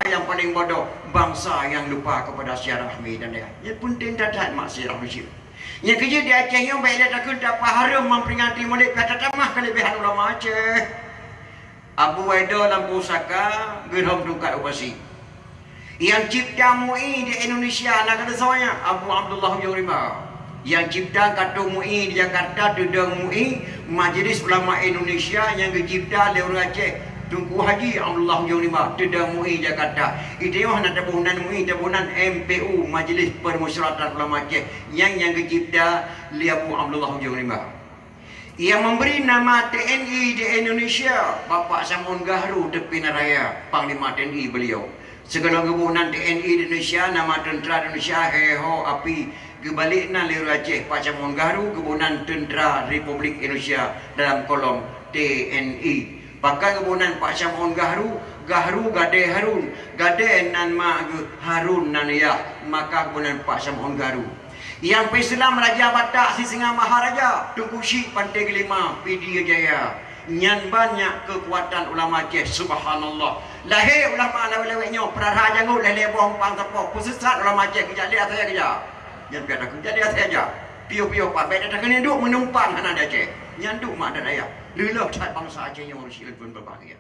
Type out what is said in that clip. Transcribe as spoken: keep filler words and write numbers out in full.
nyang paleng bodoh, bansa nyang lupa keupada seujarah mi dan ayah. Nyan peunteng that-that mak seujarah Malaysia. Nyang keujeuet di Aceh nyoe, bèk lé takheun tapahareuem memperingati Maulid, ka tatamah keuleubèhan ulama Aceh. Abu Waido lam pusaka, geurhom tungkat u pasi. Nyang cipta MUI di Indonesia na gata soe nyan? Abu Abdullah Ujong Rimba. Nyang cipta katong MUI di Jakarta, teudong MUI, Majelis Ulama Indonesia, nyang geucipta lé ureueng Aceh, Teungku Haji Abdullah Ujong Rimba, teudong MUI Jakarta. Di tanyoe hana taboh nan MUI, taboh nan M P U, Majelis Permusyawaratan Ulama Aceh, nyang, nyang geucipta lé Abu Abdullah Ujong Rimba. Nyang memberi nama T N I di Indonesia, Bapak Syamhun Gahru, teupina raya, Panglima T N I beliau. Sigohlom geuboh nan T N I di Indonesia, nama tentera Indonesia, he ho api, geubalek nan lé ureueng Aceh, Pak Syamhun Gahru, geuboh nan tentera Republik Indonesia dalam kolom T N I. Pakon geuboh nan Pak Syamhun Gahru? Gahru gadée Harun, gadée nan mak geuh, Harun nan yah, maka geuboh nan Pak Syamhun Gahru. Nyang peuislam Raja Batak Sisingamangaraja, Teungku Chik Panté Geulima, Pidie Jaya. Nyan banyak keukuatan ulama Aceh, subhanallah. Lahé ulama lawét-lawét nyoe, peurara jangôt lhèe-lhèe boh umpang sapo, peusisat ulama Aceh, geujak lé asai geujak. Nyan piah takheun, jak lé asai jak. Piôh-piôh pat, bèk takheun duek meunumpang hana di Aceh. Nyan duek mak dan ayah. Leuloh that bansa Aceh nyoe ureueng syiek pun berbahagia.